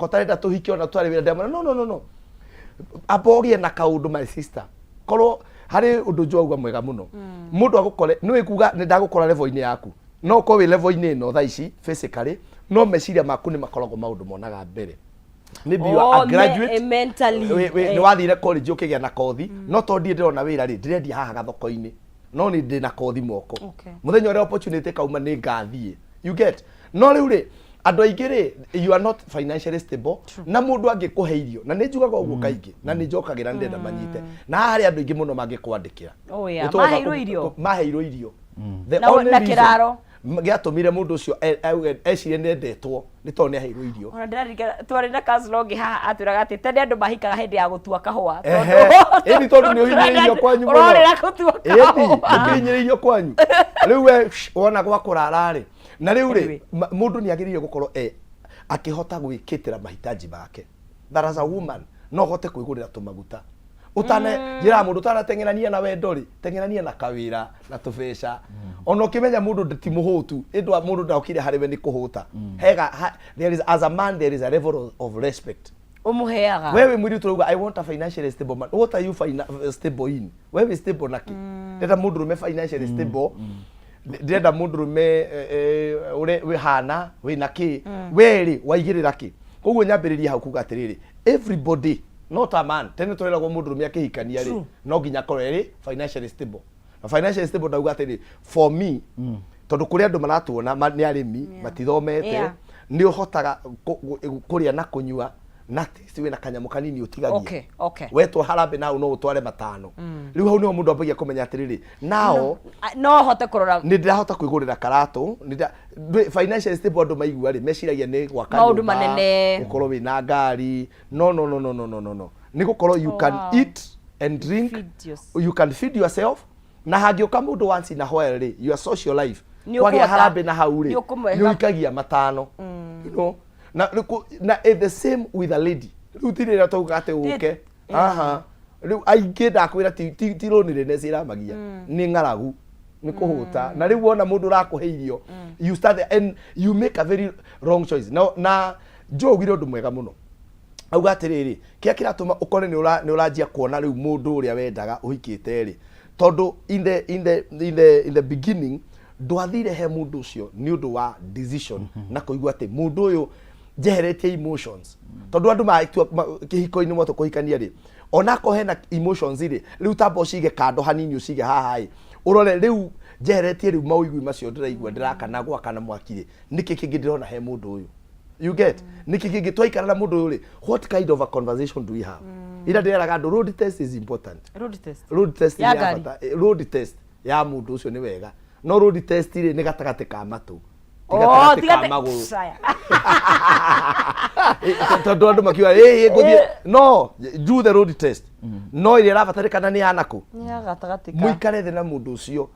tarenda tũhike ona twarĩ wĩra. Ndamwĩra, no, no, no, no, amba ũgĩe na kaũndũ, my sister. Korwo harĩ ũndũ njauga mwega mũno, mũndũ agũkore nĩ wĩkuga nĩ ndagũkora level-inĩ yaku, no ũkorwo wĩ level-inĩ ĩno thaa ici physically, no meciria maku nĩ makoragwo maũndũ monaga mbere. Maybe you are Oh, a graduate. Mentally. Nĩ wathire college ũkĩgĩa na kothi, no tondũ ndirĩ ndĩrona wĩra rĩ, ndĩrendia haha gathoko-inĩ, no nĩ ndĩ na kothi moko. Mũthenya ũrĩa opportunity kauma, nĩ ngathiĩ, you get? No rĩu rĩ, andũ aingĩ rĩ, you are not financially stable, na mũndũ angĩkũhe irio, na nĩ njugaga ũguo kaingĩ na nĩ njokagĩra, nĩ ndĩrenda manyite, na haha harĩ andũ aingĩ mũno mangĩkwandĩkĩra. Oh, yeah. Nĩ tũgoka Maheirwo irio? Maheirwo irio. The only Na reason kĩraro. Gĩatũmire mũndũ ũcio auge ecirie nĩ endetwo nĩ tondũ nĩ aheirwo irio. Ona ndĩraririkana twarĩ na counselor ũngĩ haha, atwĩraga atĩ tene andũ mahikaga hĩndĩ ya gũtua kahũa. Ehe. Ĩni tondũ nĩ ũhinyĩrĩirio kwanyu mũno. Ũrorĩra gũtua Ĩni kahũa. ũkĩhinyĩrĩirio kwanyu rĩu we wona gwa kũrara rĩ, na rĩu rĩ, Anyway. Mũndũ nĩ agĩrĩire gũkorwo akĩhota gwĩkĩtĩra mahitaji make. That as a woman no ũhote kwĩgũrĩra tũmaguta. Ũtane njĩraga mũndũ ũtanateng'erania na wendo rĩ, teng'erania na kawĩra na tũbeca, ona ũkĩmenya mũndũ ti mũhũtu, ĩndũ mũndũ ndokire harĩ we nĩ kũhũta hega there is, as a man, there is a level of respect Ũmũheaga. Wewe mwiri turauga, "I want a financially stable man." What are you stable in? Wewe stable naki? Ndĩrenda mũndũ rũme financially stable, ndĩrenda mũndũ rũme ũrĩa wĩhana wĩna kĩ, we rĩ waigĩrĩra kĩ? Koguo nyambĩrĩrie hau kuga atĩrĩrĩ, everybody, not a man. Tene tweragwo mũndũ rũme akĩhikania rĩ, no nginya akorwo erĩ financially stable. Na financially stable, ndauga atĩrĩ, for me, tondũ kũrĩ andũ maratuona nĩ arĩmi, matithomete, nĩ ũhotaga kũrĩa na kũnyua. Na at least wĩna kanyamũ kanini ũtigagia. Okay. Wetwo harambĩ na hau no ũtware matano. Rĩu hau nĩho mũndũ ambagia kũmenya atĩrĩrĩ, nao No hote kũrora. Nĩ ndĩrahota kwĩgũrĩra karatũ. Financial stable andũ maigua rĩ, meciragia nĩ gwaka Maũndũ nyũmba, manene. gũkorwo wĩna ngari. No, no, no, no, no, no, no, no, nĩ gũkorwo you can eat and drink. Feed yourself. You can feed yourself, na hangĩũka mũndũ once in a while rĩ, your social life Nĩ kwagĩa ũkũhota- harambĩ na hau rĩ, nĩ ũkũmwĩha- nĩ ũikagia matano, na na the same with a lady. Rĩu ti rĩrĩa twauga atĩ ũke aha rĩu aingĩ ndakwĩra ti loneliness ĩramagia, nĩ ng'aragu, nĩ kũhũta. Na rĩu wona mũndũ ũrakũhe irio, you start there and you make a very wrong choice. Na Joe augire ũndũ mwega mũno, auga atĩrĩrĩ, kĩrĩa kĩratũma ũkore nĩ ũranjia kuona rĩu mũndũ ũrĩa wendaga ũhikĩte rĩ, tondũ in the beginning ndwathire he mũndũ ũcio nĩ ũndũ wa decision na kũigua atĩ mũndũ ũyũ njeheretie emotions, tondũ andũ matua kĩhiko-inĩ mwatũ kũhikania rĩ, onakorwo hena emotions rĩ, rĩu tamba ũcige kando hanini, ũcige haha ĩ, ũrore rĩu njeheretie rĩu maũigui macio ndĩraigua ndĩrakana gwakana mwaki rĩ, nĩkĩ kĩngĩ ndĩrona he mũndũ ũyũ? You get? Nĩkĩ kĩngĩ twaikara na mũndũ ũyũ rĩ, what kind of a conversation do we have? Ira ndĩreraga andũ, road test is important. Road test. Road test Ya nĩ ya ngari. bata. Road test ya mũndũ ũcio nĩ wega, no road test rĩ, nĩ gatagatĩ ka matũ, ti Oh, gatagatĩ ka tiga magũrũ. Saya. Tondũ andũ makiuga ĩ ngũthiĩ no do the road test, no ĩrĩa ĩrabatarĩkana nĩ yanakũ? Nĩ ya gatagatĩ ka. Mũikare thĩ na mũndũ ũcio,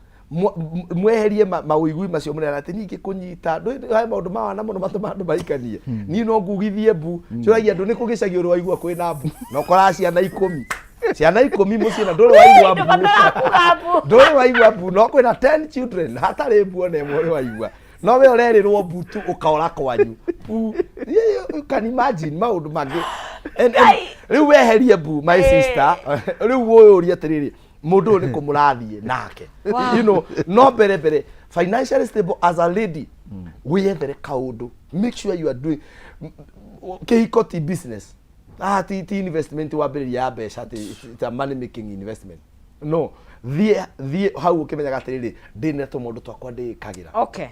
mweherie mawĩigui macio mũrera atĩ niĩ kũnyita he maũndũ ma wana mũno matũma andũ mahikanie. Niĩ no ngugithie mbu, njũragia andũ nĩ kũ gĩcagi ũrĩ waigua kwĩna mbu, na ũkoraga ciana 10 mũciĩ na ndũrĩ waigua mbu. Ndũbataraga kuga mbu. Ndũrĩ waigua mbu, no kwĩna 10 children hatarĩ mbu ona ĩmwe ũrĩ waigua, no we ũrerĩrwo mbu tu ũkaora kwanyu mbu. You can imagine maũndũ mangĩ. And rĩu weherie mbu, my sister, rĩu ũyũrie atĩrĩrĩ, mũndũ ũyũ nĩ kũ mũrathiĩ nake? No mbere mbere, financially stable as a lady, wĩyethere kaũndũ, make sure you are doing kĩhiko ti business, ti investment wambĩrĩria ya mbeca atĩ it's a money making investment. No thiĩ thiĩ hau ũkĩmenyaga atĩrĩrĩ, ndĩna tũmaũndũ twakwa ndĩĩkagĩra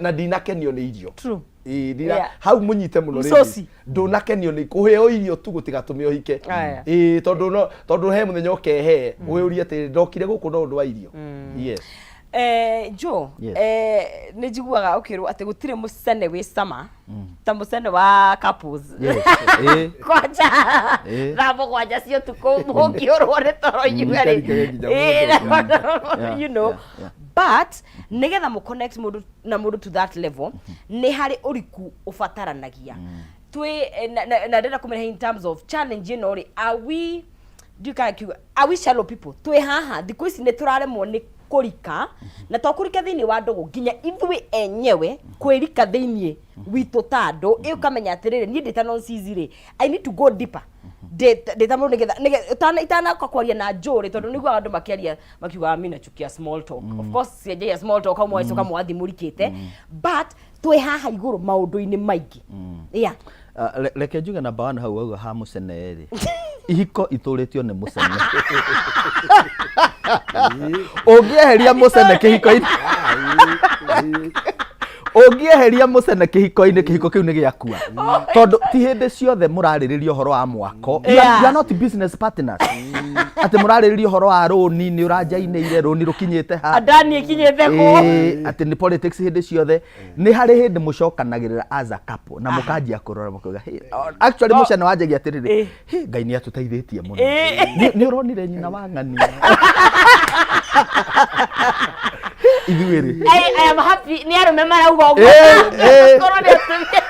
na ndinakenio nĩ irio. Ĩĩ, hau mũnyite mũno Msosi. ladies. Ndũnakenio nĩ kũheo irio tu gũtigatũme ũhike. Aya. Ĩĩ, tondũ no tondũ he mũthenya ũkehe wĩũrie atĩ ndokire gũkũ no ũndũ wa irio. Yes. Joe, Yes. nĩ njiguaga ũkĩrwo atĩ gũtirĩ mũcene wĩ cama ta mũcene wa couples. Yes. Ĩĩ. Kwanja Ĩĩ. 7:00 cia ũtukũ mũngĩũrwo nĩ toro inyuĩ rĩ. Mũikarikage nginya mũndũ. But nĩgetha mũ connect mũndũ na mũndũ to that level, nĩ harĩ ũriku ũbataranagia twĩ na ndĩrenda kũmenya in terms of challenge ĩno rĩ, are we, ndiũĩ kana kiuga, are we shallow people twĩ haha thikũ ici? Nĩ tũraremwo nĩ kũrika na to kũrika thĩinĩ wa ndũgũ, nginya ithuĩ enyewe kwĩrika thĩinĩ witũ ta andũ. Ĩ ũkamenya atĩrĩrĩ, niĩ ndĩ ta nonsense rĩ, I need to go deeper ndĩ ta mũndũ nĩgetha itanaka kwaria na njũrĩ, tondũ nĩguo andũ makĩaria makiugaga mi nachukia small talk. Of course cienjagia small talk hau mwacoka mwathi mũrikĩte, but twĩ haha igũrũ maũndũ-inĩ maingĩ, yeah. Reke njuge namba one hau wauga ha mũcene rĩ, ihiko itũrĩtio nĩ mũcene. Ũngĩeheria mũcene kĩhiko-inĩ, ũngĩeheria mũcene kĩhiko-inĩ, kĩhiko kĩu nĩ gĩakua, tondũ ti hĩndĩ ciothe mũrarĩrĩria ũhoro wa mwako. You are not business partners atĩ mũrarĩrĩria ũhoro wa rũni, nĩ ũranjainĩire rũni rũkinyĩte ha, andani ĩkinyĩte kũ. Ĩĩ, atĩ nĩ politics hĩndĩ ciothe. Nĩ harĩ hĩndĩ mũcokanagĩrĩra as a couple na mũkanjia kũrora mũkauga, "Hey," actually mũcene wanjagia atĩrĩrĩ, "Hey, Ngai nĩ atũteithĩtie mũno. Nĩ ũronire nyina wa ng'ania ithuĩ rĩ." I am happy nĩ arũme marauga ũguo. Korwo nĩ atumia.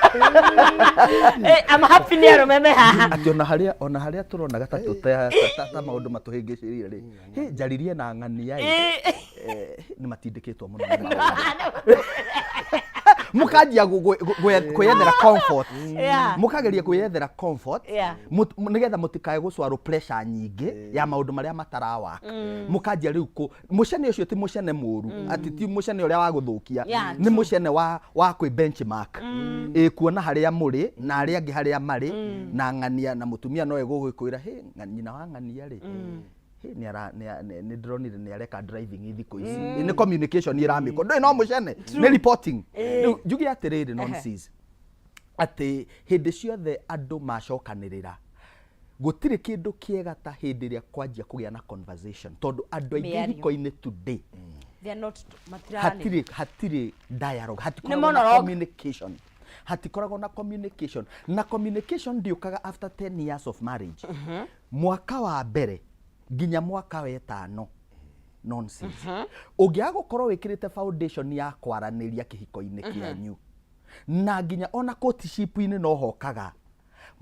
I'm happy nĩ arũme me haha. Atĩ ona harĩa tũronaga ta ta maũndũ matũhĩngĩcĩrire rĩ, "Hey, njaririe na ng'ania ĩ." Nĩ matindĩkĩtwo mũno nĩ maũndũ. Mũkanjia kwĩyethera comfort, mũkageria kwĩyethera comfort, nĩgetha mũtikae gũcwarwo pressure nyingĩ ya maũndũ marĩa matarawaka. Mũkanjia rĩu kũ mũcene ũcio ti mũcene mũru, atĩ ti mũcene ũrĩa wa gũthũkia, nĩ mũcene wa kwĩ benchmark, ĩ kuona harĩa mũrĩ na arĩa angĩ harĩa marĩ na ng'ania na mũtumia no egũgĩkwĩra, "Hĩ, nyina wa ng'ania rĩ, hĩ, nĩ ara nĩ nĩ ndĩronire nĩ areka driving thikũ ici." Nĩ communication ĩramĩkwo, ndũĩ no mũcene nĩ reporting. Rĩu njuge atĩrĩrĩ, nonsense. Atĩ hĩndĩ ciothe andũ macokanĩrĩra, gũtirĩ kĩndũ kĩega ta hĩndĩ ĩrĩa kwanjia kũgĩa na conversation, tondũ andũ aingĩ Mĩario. ihiko-inĩ today They are not matiraranĩria. Hatirĩ dialogue, hatikoragwo na monologue. communication, hatikoragwo na communication, na communication ndĩũkaga after 10 years of marriage. Mwaka wa mbere nginya mwaka wa ĩtano, nonsense. Ũngĩaga gũkorwo wĩkĩrĩte foundation ya kwaranĩria kĩhiko-inĩ kĩanyu, na nginya ona courtship-inĩ no hokaga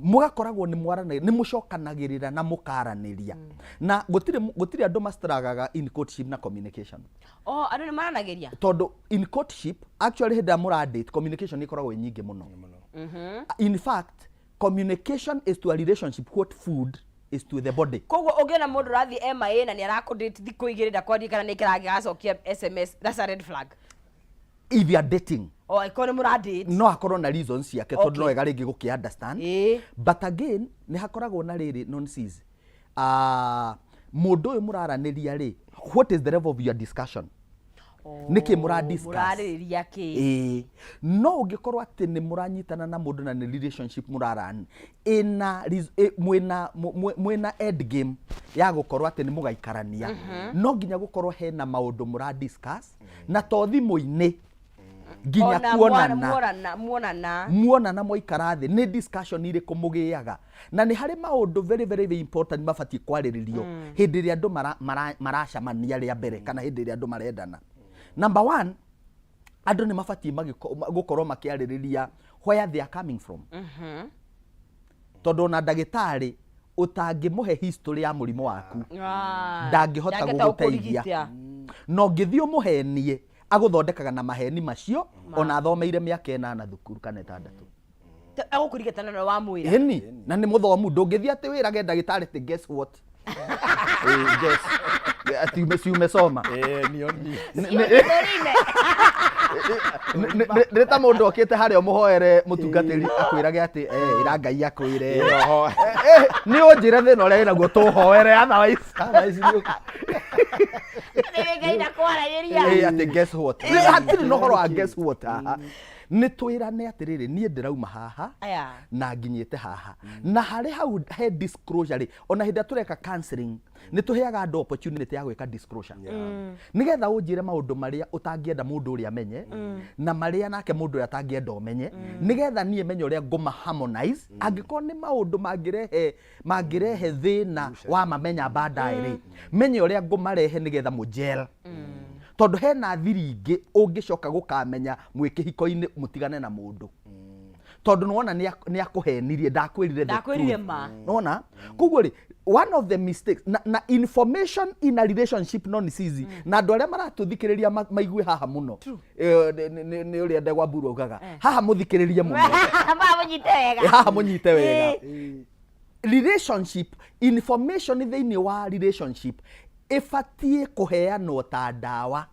mũgakoragwo nĩ mwaranagĩria, nĩ mũcokanagĩrĩra na mũkaranĩria, na gũtirĩ andũ mastragaga in courtship na communication. Oh, andũ nĩ maranagĩria. Tondũ in courtship, actually, hĩndĩ ĩrĩa mũradate, communication nĩ ĩkoragwo ĩ nyingĩ mũno. In fact, communication is to a relationship what food is to the body. Koguo ũngĩona mũndũ ũrathiĩ MIA na nĩ arakũdate thikũ 2 ndakwarie kana nĩ kĩrangĩ agacokia SMS, that's a red flag. If you are dating. O angĩkorwo nĩ mũradate. No akorwo na reasons ciake, tondũ no wega rĩngĩ gũkĩ understand. But again, nĩ hakoragwo na rĩrĩ, nonsense, mũndũ ũyũ mũraranĩria rĩ, what is the level of your discussion? Nĩkĩ mũra discuss? Mũrarĩrĩria kĩ? Ĩĩ, no ũngĩkorwo atĩ nĩ mũranyitana na mũndũ na nĩ relationship mũraran ĩna mwĩna end game ya gũkorwo atĩ nĩ mũgaikarania, no nginya gũkorwo hena maũndũ mũra discuss, na to thimũ-inĩ, nginya Ona kuonana. Muonana muonana. Muonana, mwaikara thĩ, nĩ discussion irĩkũ mũgĩaga? Na nĩ harĩ maũndũ very, very, very important mabatiĩ kwarĩrĩrio hĩndĩ ĩrĩa andũ maracemania rĩa mbere kana hĩndĩ ĩrĩa andũ marendana. Number one, andũ nĩ mabatiĩ gũkorwo makĩarĩrĩria where they are coming from, tondũ ona ndagĩtarĩ ũtangĩmũhe history ya mũrimũ waku, Ah, ndangĩhota ndangĩhota gũgũteithia. gũkũrigita. Na ũngĩthiĩ ũmũhenie, agũthondekaga na maheni macio, ona athomeire mĩaka 8 thukuru kana 6. Egũkũrigita na wamwĩra. Ĩni, na nĩ mũthomu. Ndũngĩthiĩ atĩ wĩrage ndagĩtarĩ atĩ, "Guess what?" Guess ati si umesoma. Eh, nioni. Nĩ ta mũndũ okĩte harĩa ũmũhoere mũtungatĩri, akwĩrage atĩ ĩra Ngai akwĩre. Roho. Nĩ ũnjĩre thĩna ũrĩa wĩnaguo tũhoere, otherwise Otherwise Nĩ Ngai ndakwaragĩria. Atĩ guess what? Hatirĩ na ũhoro wa guess what haha. Nĩ twĩrane atĩrĩrĩ, niĩ ndĩrauma haha Aya. na nginyĩte haha, na harĩ hau he disclosure rĩ, ona hĩndĩ ĩrĩa tũreka counseling, nĩ tũheaga andũ opportunity ya gwĩka disclosure, nĩgetha ũnjĩre maũndũ marĩa ũtangĩenda mũndũ ũrĩa amenye na marĩa nake mũndũ ũrĩa atangĩenda ũmenye, nĩgetha niĩ menye ũrĩa ngũma harmonize. Angĩkorwo nĩ maũndũ mangĩrehe thĩna wa mamenya baadaye rĩ, menye ũrĩa ngũmarehe nĩgetha mũgel, tondũ hena thiri ingĩ ũngĩcoka gũkamenya mwĩ kĩhiko-inĩ, mũtigane na mũndũ, tondũ nĩwona nĩ akũhenirie, ndakwĩrire the Ndakwĩrire truth. ma. Nĩwona? Koguo rĩ, one of the mistakes na information in a relationship, no nĩ cizi, na andũ arĩa maratũthikĩrĩria maigue haha mũno. Nĩ ũrĩa Ndegwa Mburu augaga haha, mũthikĩrĩrie mũno. Ma mũnyite wega. Haha mũnyite wega. Relationship information, thĩinĩ wa relationship, ĩbatiĩ kũheanwo ta ndawa,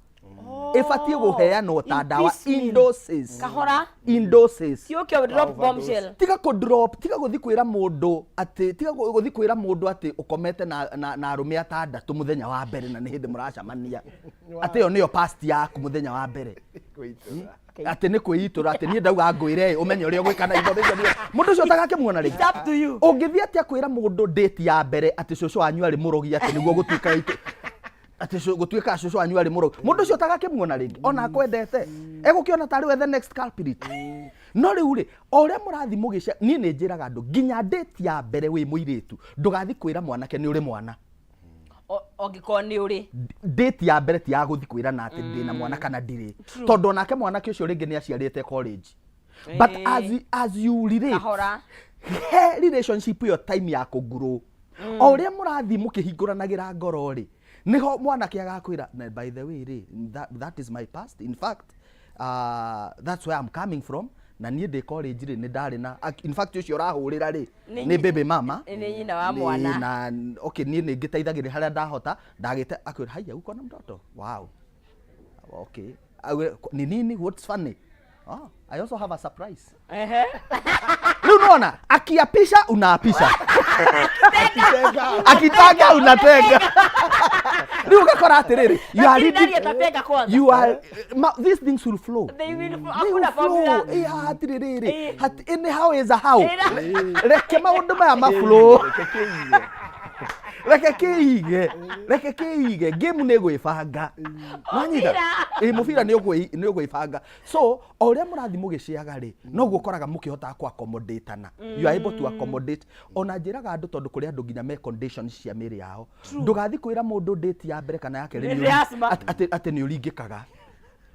ĩbatiĩ kũheanwo ta In ndawa piecemeal. in doses. Kahora. In doses. Ti ũke drop bombshell. Tiga kũ drop, tiga gũthi kwĩra mũndũ atĩ, tiga gũthi kwĩra mũndũ atĩ ũkomete na arũme atandatũ mũthenya wa mbere, na nĩ hĩndĩ mũracemania, atĩ ĩyo nĩyo past yaku mũthenya wa mbere. Kwĩitũra. Atĩ nĩ kwĩitũra, atĩ niĩ ndauga ngwĩre ũmenye ũrĩa ũgwĩka na information ĩyo. Mũndũ ũcio ũtagakĩmuona rĩngĩ. It's up to you. Ũngĩthiĩ atĩa kwĩra mũndũ date ya mbere atĩ cũcũ wanyu arĩ mũrogi, atĩ nĩguo gũtuĩka atĩ gũtuĩka cũcũ wanyu arĩ mũrogi, mũndũ ũcio ũtagakĩmuona rĩngĩ, ona akwendete, egũkĩona tarĩ we the next culprit? No rĩu rĩ, o ũrĩa mũrathiĩ mũgĩce, niĩ nĩ njĩraga andũ, nginya date ya mbere wĩ mũirĩtu, ndũgathiĩ kwĩra mwanake nĩ ũrĩ mwana. Ũngĩkorwo nĩ ũrĩ. Date ya mbere ti ya gũthiĩ kwĩrana atĩ ndĩna mwana kana ndirĩ, tondũ onake mwanake ũcio rĩngĩ nĩ aciarĩte college, but as you relate, Kahora. he relationship ĩyo time ya kũngurũ. O ũrĩa mũrathiĩ mũkĩhingũranagĩra ngoro rĩ, nĩho mwanake agakwĩra, "Na by the way rĩ, that is my past. In fact, that's where I'm coming from, na niĩ ndĩ college rĩ, nĩ ndarĩ na in fact ũcio ũrahũrĩra rĩ, nĩ baby mama." Nĩ nyina wa mwana. Na okay, niĩ nĩ ngĩteithagĩrĩria harĩa ndahota, ndagĩte. Akwĩra, "Haiya, uko na mtoto? Wow, okay." Akwĩra, "Ni nini? What's funny? Oh, I also have a surprise." Rĩu nona akiapisha, unaapisha, akitaka, unatega. Rĩu ũgakora atĩrĩrĩ, you are Lakini reading- nani atatenga kwanza? you are these things will flow. They will flow. They will Hakuna flow. formula. Eh, hatirĩ rĩrĩ. Eh. Anyhow is a how. Ĩra. Reke maũndũ maya ma flow. Reke kĩige. Reke kĩige, reke kĩige, game nĩ gwĩbanga. Wanyita? Mũbira. Ĩ, mũbira nĩ ũgwĩbanga. So o ũrĩa mũrathiĩ mũgĩciaga rĩ, noguo ũkoraga mũkĩhotaga kũ accommodate-ana. You are able to accommodate. Ona njĩraga andũ, tondũ kũrĩ andũ nginya me conditions cia mĩĩrĩ yao, ndũgathiĩ kwĩra mũndũ date ya mbere kana ya kerĩ Nĩ asthma. atĩ nĩ ũringĩkaga.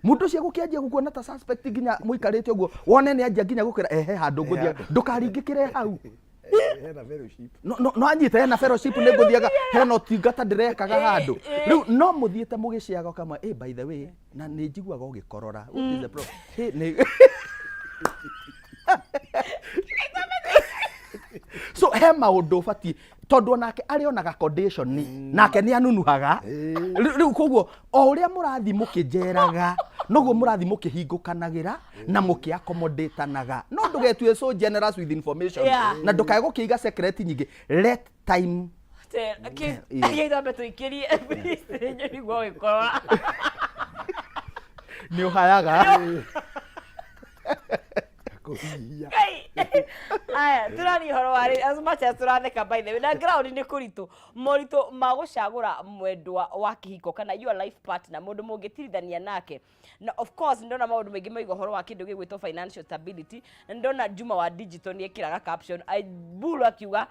Mũndũ ũcio egũkĩanjia gũkuona ta suspect, nginya mũikarĩte ũguo wone nĩ anjia nginya gũkwĩra ehe handũ ngũthiaga, ndũkaringĩkĩre hau. Hena fellowship. No anyite hena fellowship nĩ ngũthiaga, hena ũtungata ndĩrekaga handũ. Rĩu no mũthiĩte mũgĩciaga ũkamwa, "Hey, by the way, na nĩ njiguaga ũgĩkorora, what is the problem?" Hey, nĩ so he maũndũ ũbatiĩ, tondũ onake arĩ onaga condition nake nĩ anunuhaga. Rĩu koguo o ũrĩa mũrathiĩ mũkĩnjeraga, noguo mũrathiĩ mũkĩhingũkanagĩra na mũkĩ-accommodatanaga. No ndũgetue so generous with information na ndũkae gũkĩiga secret nyingĩ. Let time Kĩambe tũikĩrie please, nĩguo ũgĩkorora. Nĩ ũhayaga. Kũhihia. Aya, tũraria ũhoro wa rĩ- as much as tũratheka, by the way, na ground nĩ kũritũ, moritũ ma gũcagũra mwendwa wa kĩhiko kana your life partner, mũndũ mũngĩtirithania nake. Na of course ndona maũndũ maingĩ maiga ũhoro wa kĩndũ gĩgwĩtwo financial stability, na ndona Juma wa digital nĩ ekĩraga caption Bull akiuga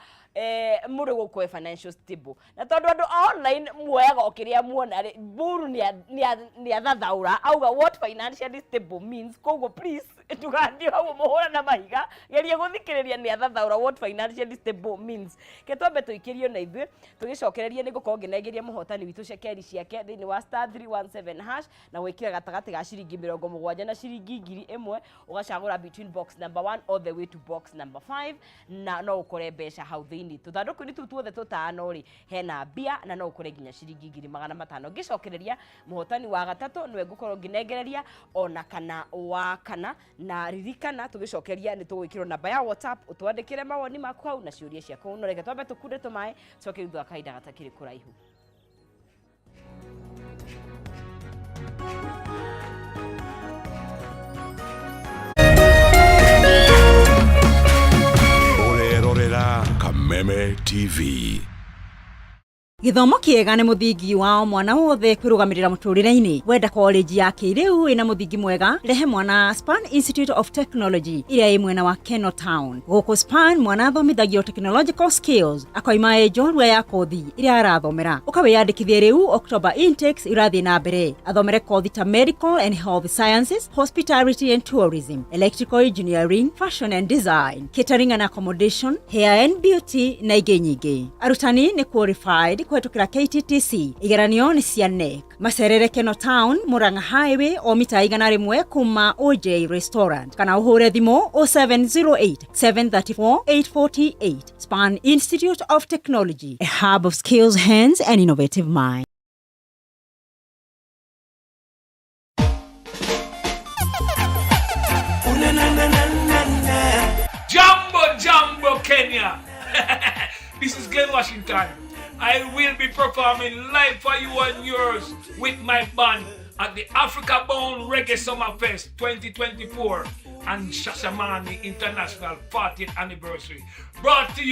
mũndũ gũkũ e financial stable, na tondũ andũ a online muoyaga o kĩrĩa muona rĩ, Bull nĩ athathaũra auga what financially stable means. Koguo please ndũgathiĩ hau mũhũra na mahiga, geria gũthikĩrĩria, nĩ athathaũra what financially stable means. Ke twambe tũikĩrio na ithuĩ tũgĩcokereria nĩ ngũkorwo ngĩnengeria mũhotani witũ cekeri ciake thĩinĩ wa *317# na gwĩkĩra gatagatĩ ga ciringi 70 na ciringi 1000, ũgacagũra between box number 1 all the way to box number 5, na no ũkore mbeca hau thĩinĩ. Tũthandũkũ-inĩ tũu tuothe tũtano rĩ, hena mbia na no ũkore nginya ciringi 500,000. Ngĩcokereria, mũhotani wa gatatũ nĩwe ngũkorwo ngĩnengereria ona kana wa kana. Na ririkana, tũgĩcokeria nĩ tũgwĩkĩrwo namba ya WhatsApp, ũtwandĩkĩre mawoni maku hau na ciũria ciaku. No reke twambe tũkunde tũmaĩ, tũcoke thutha wa kahinda gatakĩrĩ kũraihu. Ũrerorera Kameme TV. Gĩthomo kĩega nĩ mũthingi wa o mwana wothe kwĩrũgamĩrĩra mũtũrĩre-inĩ. Wenda college ya kĩrĩu ĩna mũthingi mwega, rehe mwana Span Institute of Technology ĩrĩa ĩ mwena wa Keno Town. Gũkũ Span mwana athomithagio technological skills, akoima ĩ njorua ya kothi ĩrĩa arathomera. Ũkawĩyandĩkithie rĩu, October intakes irathiĩ na mbere. Athomere kothi ta medical and health sciences, hospitality and tourism, electrical engineering, fashion and design, catering and accommodation, hair and beauty na ingĩ nyingĩ. Arutani nĩ qualified kũhetũkĩra KTTC, igeranio nĩ cia KNEC. Macerere Keno Town, Murang'a Highway, o mita 100 kuma OJ Restaurant, kana ũhũre thimũ 0708 734 848. Span Institute of Technology, a hub of skills, hands and innovative minds. Jambo, Jambo, Kenya. This is Glenn Washington. I will be performing live for you and yours with my band at the Africa Bound Reggae Summer Fest 2024 and Shashamane International 40th Anniversary. Brought to you.